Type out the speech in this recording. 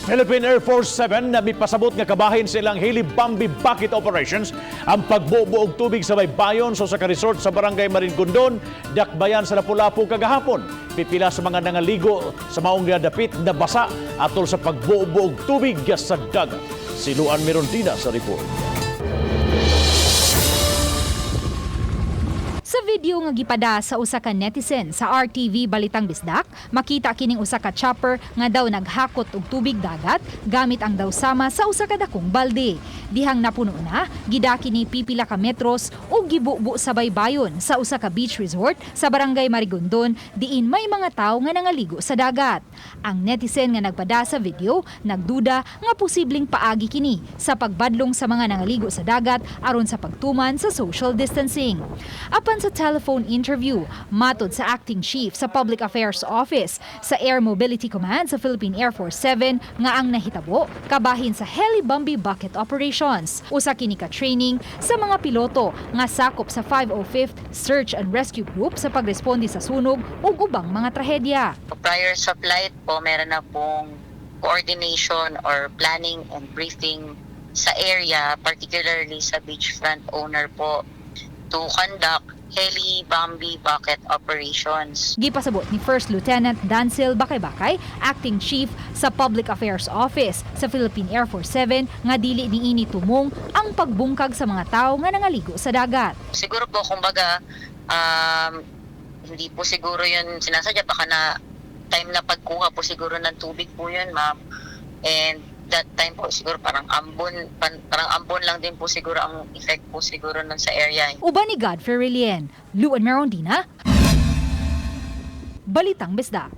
Philippine Air Force 7 na mipasabot nga kabahin sa ilang Heli Bambi Bucket Operations ang pagbuo og tubig sa baybayon sa usa ka resort sa Barangay Marigondon, Dakbayan sa Lapu-Lapu kagahapon. Pipila sa mga nangaligo sa maong dapit nabasa atol sa pagbuo og tubig sa dagat. Si Luan Mirondina sa report. Sa video nga gipada sa usa ka netizen sa RTV Balitang Bisdak, makita kining usa ka chopper nga daw naghakot og tubig dagat gamit ang daw sama sa usa ka dakong balde. Dihang napuno na, gidaki ni pipila ka metros ug gibubo sa baybayon sa usa ka beach resort sa Barangay Marigondon, diin may mga tawo nga nangaligo sa dagat. Ang netizen nga nagpada sa video nagduda nga posibleng paagi kini sa pagbadlong sa mga nangaligo sa dagat aron sa pagtuman sa social distancing. Apan sa telephone interview, matod sa acting chief sa Public Affairs Office sa Air Mobility Command sa Philippine Air Force 7 nga ang nahitabo kabahin sa Heli Bambi Bucket Operations. Usa kini ka training sa mga piloto nga sakop sa 505th Search and Rescue Group sa pagresponde sa sunog ug ubang mga trahedya. Prior sa flight po, meron na pong coordination or planning and briefing sa area, particularly sa beachfront owner po, to conduct heli Bambi bucket operations. Gipasabot ni First Lieutenant Dancil Bakay-Bakay, acting chief sa Public Affairs Office sa Philippine Air Force 7, nga dili niini tumong ang pagbungkag sa mga tao nga nangaligo sa dagat. Siguro po, kumbaga, hindi po siguro yun sinasadya. Baka na time na pagkuha po siguro ng tubig po yun, ma'am. And that time po siguro parang ambon lang din po siguro ang effect po siguro nun sa area. Uban ni Godfrey Relien, Luan Merondina, Balitang Bisdak.